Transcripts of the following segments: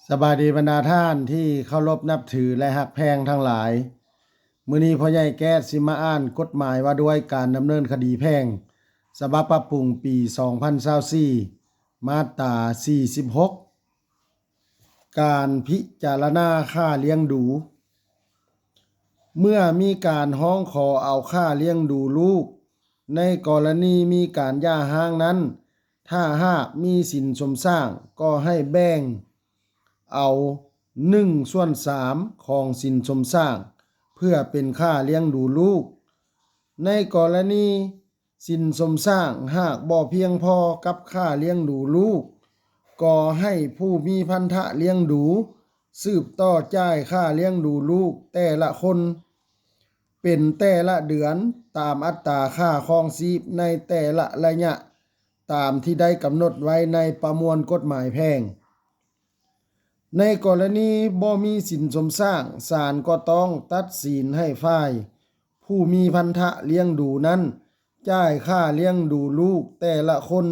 ສະບາຍດີບັນດາທ່ານທີ່ເຄົາລົບນັບຖື ແລະ ຮັກແພງທັງຫຼາຍ. ມື້ນີ້ພໍ່ໃຫຍ່ແກ້ດຊິມາອ່ານກົດໝາຍວ່າດ້ວຍການດຳເນີນຄະດີແພ່ງ ສະບັບປັບປຸງປີສອງພັນຊາວສີ່ ມາດຕາສີ່ສິບຫົກ ການພິຈາລະນາຄ່າລ້ຽງດູ. ເມື່ອມີການຮ້ອງຂໍເອົາຄ່າລ້ຽງດູລູກ ໃນກໍລະນີມີການຢ່າຮ້າງນັ້ນ, ຖ້າຫາກມີສິນສົມສ້າງ ກໍໃຫ້ແບ່ງເອົາໜຶ່ງສ່ວນສາມຂອງສິນສົມສ້າງ ເພື່ອເປັນຄ່າລ້ຽງດູລູກ. ໃນກໍລະນີສິນສົມສ້າງຫາກບໍ່ພຽງພໍກັບຄ່າລ້ຽງດູລູກ, ກໍໃຫ້ຜູ້ມີພັນທະລ້ຽງດູສືບຕໍ່ຈ່າຍຄ່າລ້ຽງດູລູກແຕ່ລະຄົນ ເປັນແຕ່ລະເດືອນຕາມອັດຕາຄ່າຄອງຊີບໃນແຕ່ລະໄລຍະ ຕາມທີ່ໄດ້ກຳນົດໄວ້ໃນປະມວນກົດໝາຍແພ່ງ. ໃນກໍລະນີບໍ່ມີສິນສົມສ້າງ, ສານກໍຕ້ອງຕັດສິນໃຫ້ຝ່າຍຜູ້ມີພັນທະລ້ຽງດູນັ້ນ ຈ່າຍຄ່າລ້ຽງດູລູກແຕ່ລະຄົນ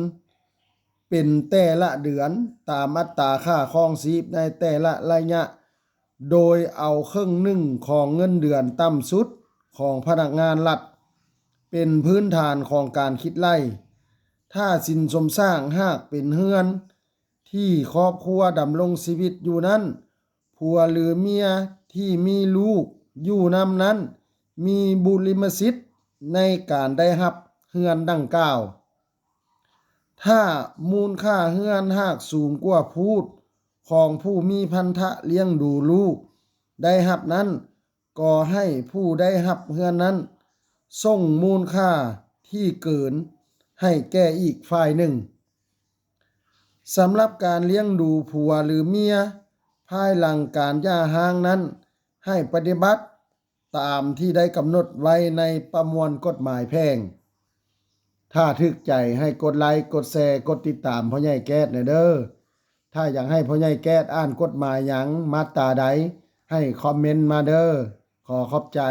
ເປັນແຕ່ລະເດືອນຕາມອັດຕາຄ່າຄອງຊີບໃນແຕ່ລະໄລຍະ ໂດຍເອົາເຄິ່ງໜຶ່ງຂອງເງິນເດືອນຕ່ຳສຸດຂອງພະນັກງານລັດ ເປັນພື້ນຖານຂອງການຄິດໄລ່. ຖ້າສິນສົມສ້າງຫາກເປັນເຮືອນທີ່ຄອບຄົວດຳລົງຊີວິດຢູ່ນັ້ນ, ຜົວ ຫຼື ເມຍທີ່ມີລູກຢູ່ນຳນັ້ນ ມີບຸລິມະສິດໃນການໄດ້ຮັບເຮືອນດັ່ງກ່າວ. ຖ້າມູນຄ່າເຮືອນຫາກສູງກວ່າພູດຂອງຜູ້ມີພັນທະລ້ຽງດູລູກໄດ້ຮັບນັ້ນ, ກໍໃຫ້ຜູ້ໄດ້ຮັບເຮືອນນັ້ນສົ່ງມູນຄ່າທີ່ເກີນໃຫ້ແກ່ອີກຝ່າຍໜຶ່ງ. ສຳລັບການລ້ຽງດູຜົວ ຫຼື ເມຍ ພາຍຫຼັງການຢ່າຮ້າງນັ້ນ, ໃຫ້ປະຕິບັດຕາມທີ່ໄດ້ກຳນົດໄວ້ໃນປະມວນກົດໝາຍແພ່ງ. ຖ້າຖືກໃຈໃຫ້ກົດໄລ, ກົດແຊ, ກົດຕິດຕາມພໍ່ໃຫຍ່ແກ້ດແດ່ເດີ້. ຖ້າຢາກໃຫ້ພໍ່ໃຫຍ່ແກ້ດອ່ານກົດໝາຍຫຍັງ, ມາດຕາໃດ, ໃຫ້ຄອມເມັນມາເດີ້. ຂໍຂອບໃຈ.